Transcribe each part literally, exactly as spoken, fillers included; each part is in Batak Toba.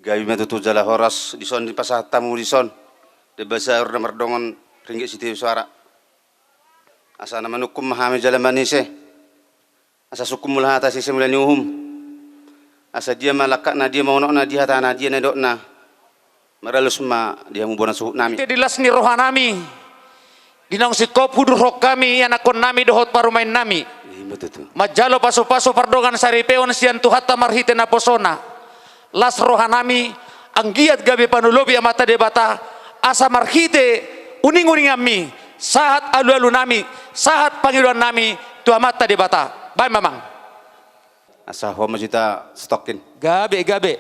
Gabe ma tutu jala horas dison dipasahat hamu dison. Deba saur na mardongan ringgit sitio soara. Asa na manungkun ma hami jala manise. Asa sungkun mula hata sise mula ni uhum. Asa dia ma langkatna, dia ma unokna, dia hatana, dia na nidokna. Maralus ma di hamu bona suhut nami. Di las ni roha nami, di naung singkop hudurhon hami ianakhon nami dohot parumaen nami. Ima tutu. Manjalo pasupasu pardongan saripeon sian Tuhanta marhite naposona. Las roha nami, anggiat gabe panolopi Amanta Debata, asa marhite uninguninganmi, sahat alualu nami, sahat pangidoan nami tu Amanta Debata. Baen ma amang. Asa ho ma sita stokin. Gabe, gabe.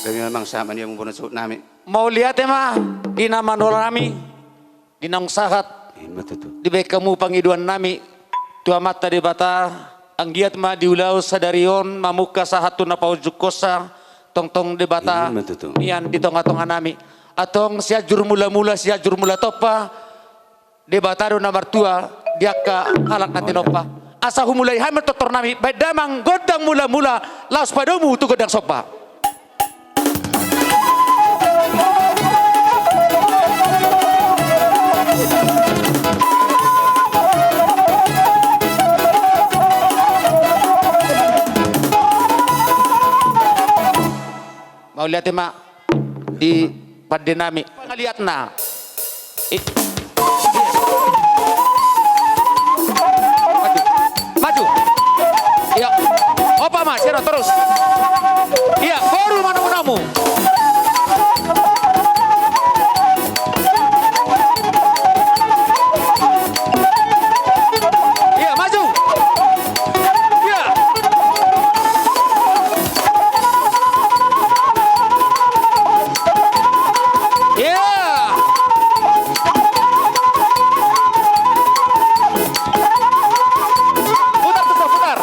Hami memang sama dia membunuh suhut nami. Mauliate ma di na manola nami, di naung sahat. Ima tutu. Dibaen hamu pangidoan nami tu Amanta Debata, anggiat ma di ulaon sadari on mamungka sahat tu na paunjukkonsa, tongtong Debata. Ima tutu. Nian di tongatonga nami. Antong Sianjur Mulamula, Sianjur Mulatompa, Debata do na martua di angka halak na tinompa. Asa humulai hami tortor nami, baen damang gondang mulamula, laos padomu tu gondang somba. Mauliate ma di pande nami. Pangaliatna. I- Maju. Maju. Iya. Opa ma, sero terus. Iya, boru manomu-nomu. Iya, maju. Iya. Iya. Putar, putar, putar.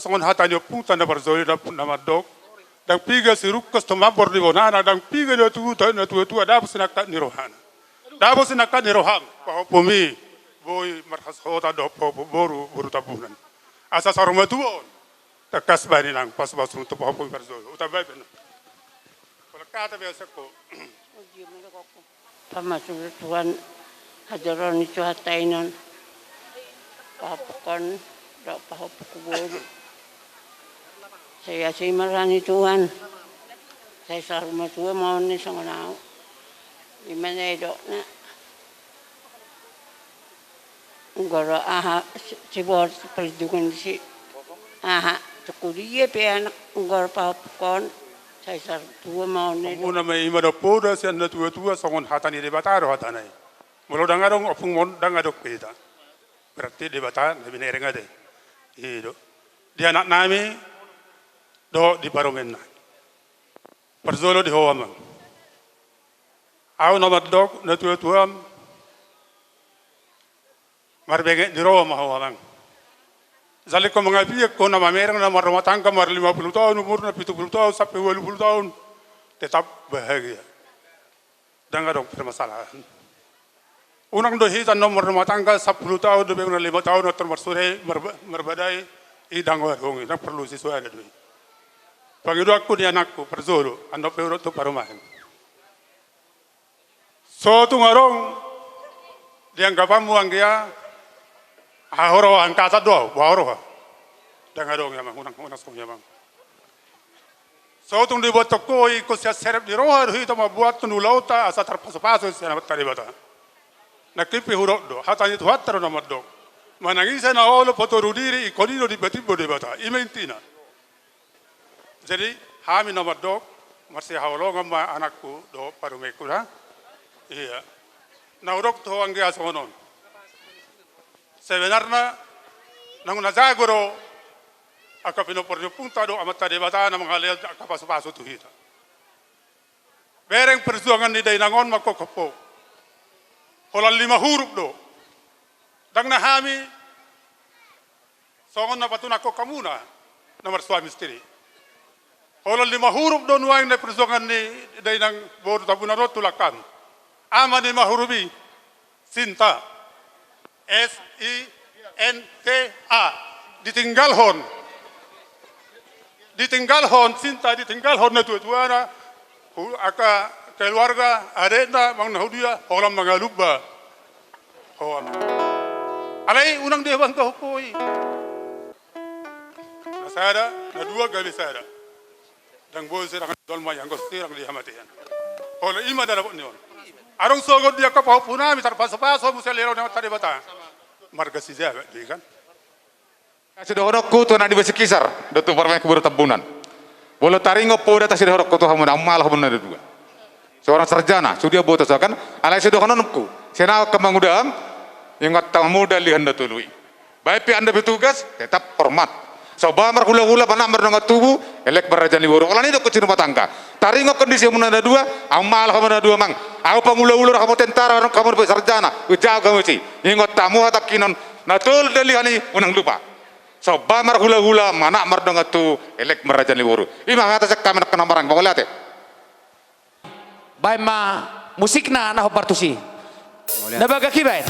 Songon hata ni ompunta na parjolo, na mandok: Ndang piga sirungkos tu mambor ni bonana, ndang piga na tubu tu natuatua, dapot sinangkap ni rohana. Dapot sinangkap ni roham pahompumi, boi marhasohotan dohot pahompu boru, boru Tambunan. Asa saur matua on tangkas bahen inang pasupasum tu pahompu parjolo. Utambai pe na pola kata biasa ko. Pamasu Tuhan, hajaron ni Tuhanta inon, pahompungkon dohot pahompu boru. Sai asi ma roha ni Tuhan. Sai saur matua ma on ni songon au. Ima na didokna. Nunga ro aha, si, si bor, si perlindungan si, aha, tu huria pe anak, nunga ro pahompungkon, sai saur matua ma on. Ompungmuna ma i, ima do poda sian natuatua, songon hata ni Debata do hatana i. Molo ndang adong ompungmuna, ndang adong pe hita. Berarti Debata na binereng ate. I do. Di anaknami dohot di parumaennami. Parjolo di ho amang. Au na mandok natuatuam marbenget ni roha ma ho amang. Jala ingkon mangapian ho na mamereng, na marrumah tangga, marlima pulu taon umurna, pitu pulu taon sampe ualu pulu taon, tetap bahagia. Ndang adong permasalahan. Unang do hita na marrumah tangga sampulu taon dope, unang lima taon, atau marsude, marba-, marbadai, i ndang adong i, ndang porlu sisuada do i. Pangidoanku di anakku parjolo, andorang pe hudok tu parumaen. So tung adong di anggapanmu anggia, aha ho roha, angkatan do au, boha ho roha. Ndang adong i amang, unang, unang songon i amang. So tung diboanhon ho i, ingkon sian serep ni roha do hita mamboanhon ulaonta asa tarpasupasu sian Amanta Debata. Nangkin pe hudok do, hata ni Tuhanta do na mandok: Manang ise na olo patoru diri, ingkon i do ditimbo-timbo Debata. I ma intina. Jadi, hami na mandok, marsihaholongan ma anakku dohot parumaenku da. Ia. Na hudok tu ho anggia songon on. Sebenarna, naung na jago do angka pinompar ni ompunta dohot Amanta Debata na mangalehon angka pasupasu tu hita. Bereng perjuangan ni dainang on mangkophop ho. Holan lima huruf do. Ndang na hami songon na patunangkon hamuna na marsuami istri. Holan lima huruf do nuaeng na perjuangan ni dainang boru Tambunan on tulang hami. Aha ma lima huruf i? Sinta. S I N T A. Ditinggalhon. Ditinggalhon, Sinta ditinggalhon natuatuana, hu-, angka keluarga, adetna, manang na huria, holan mangalumba. Ho amang. Alai unang dihabangkahon ho i. Na sada, na dua gabe sada. Ndang boi sirang jolma i anggo sirang di hamatean. Holan i ma na dapot ni on. Adong sogot di angka pahompunami, tarpasupasu hamu sian lehon ni Amanta Debata. Marga Sijabat do i kan. Sidohononku tu anak ni Besi Kisar dohot tu parumaenku boru Tambunan. Molo taringot poda tasidohononku tu hamu, na aung malo hamu na dua. Seorang sarjana, sude diboto so kan. Alai sidohononku sian ahu angka amangudang, ingot hamu dalihan na tolu i. Baen pe anda petugas, tetap hormat. Soba marhulahula, manat mardongan tubu, elek ma raja ni boru. Holan i do kunci rumah tangga. Taringot kondisi hamu na dua, aung malo hamu na dua amang. Ahu pangulaula, hamu tentara, hamu sarjana, jago hamu disi. Ingot hamu hatangki on, na tolu dalihan i unang lupa. Soba marhulahula, manat mardongan tubu, elek ma raja ni boru. I ma hata sian hami na marhamaranggi, mauliate. Baen ma musikna na hombar tusi. Na bagak i baen.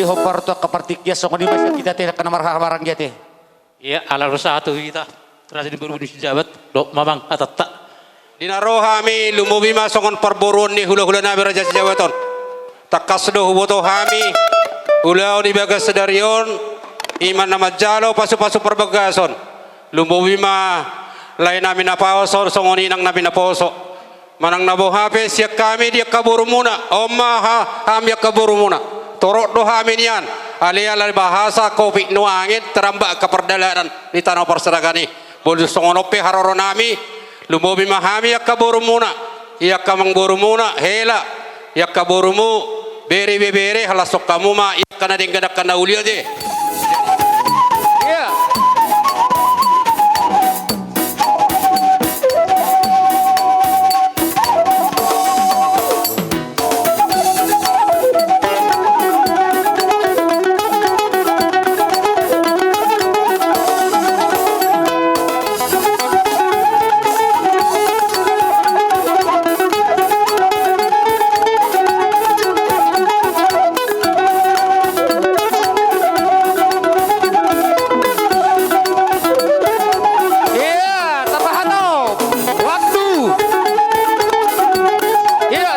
Hombar tu angka partingkian, songon i ma sian hita ate, angka na marhahamaranggi ate. Ia, ala ro sahat tu hita, raja ni boru ni si Jabat, dohot ma amang hatanta. Di na ro hami, lumobi ma songon parboruon ni hulahula nami raja si Jabat on. Tangkas do huboto hami, ulaon di bagas sadari on, i ma na manjalo pasupasu parbagason. Lumobi ma lae nami naposo, songon inang nami naposo. Manang na boha pe sian hami di angka borumuna, on ma ha-, hami angka borumuna. Torop do hami nian, alai ala bahasa covid nuaeng terhambat angka pardalanan di tano parserahan i. Molo songon on pe haroro nami, lumobi ma hami angka borumuna, i angka amangborumuna, hela, i angka borumu, bere ibebere, halashon hamu ma i angka na denggan, angka na uli ate. Ia. Ia, tapahatop. Waktu. Ia.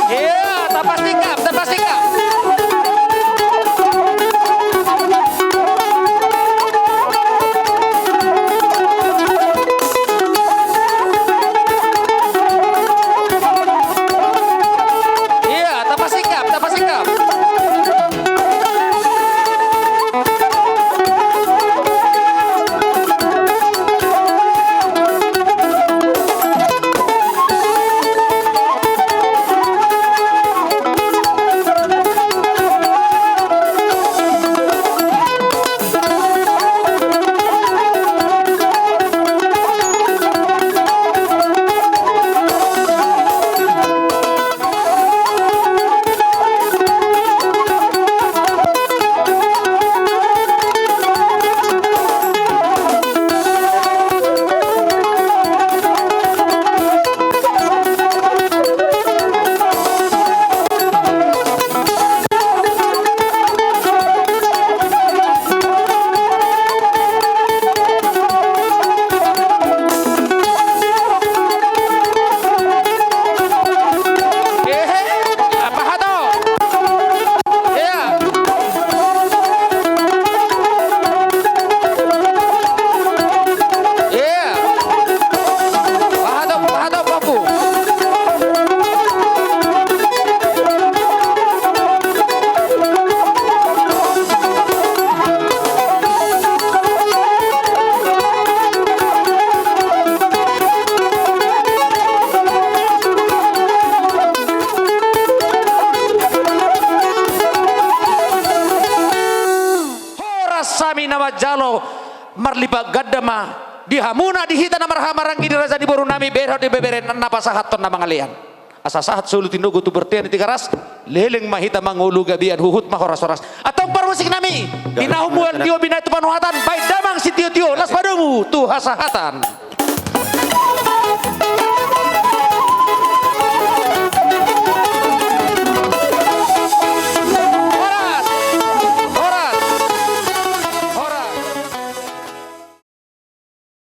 Ia, tapasingkap, tapasingkap. Ia, tapasingkap, tapasingkap. Horas hami na manjalo, marlipat ganda ma di hamuna, di hita na marhahamaranggi, di raja ni boru nami, bere dohot ibebere na pasahathon na mangalean. Asa sahat solu tinogu tu bontean ni Tigaras, leleng ma hita mangolu gabean, huhut ma horashoras. Antong parmusik nami, di na humuan tio binahen tu panuhatan, bahen damang sitiotio, las padomu tu hasahatan.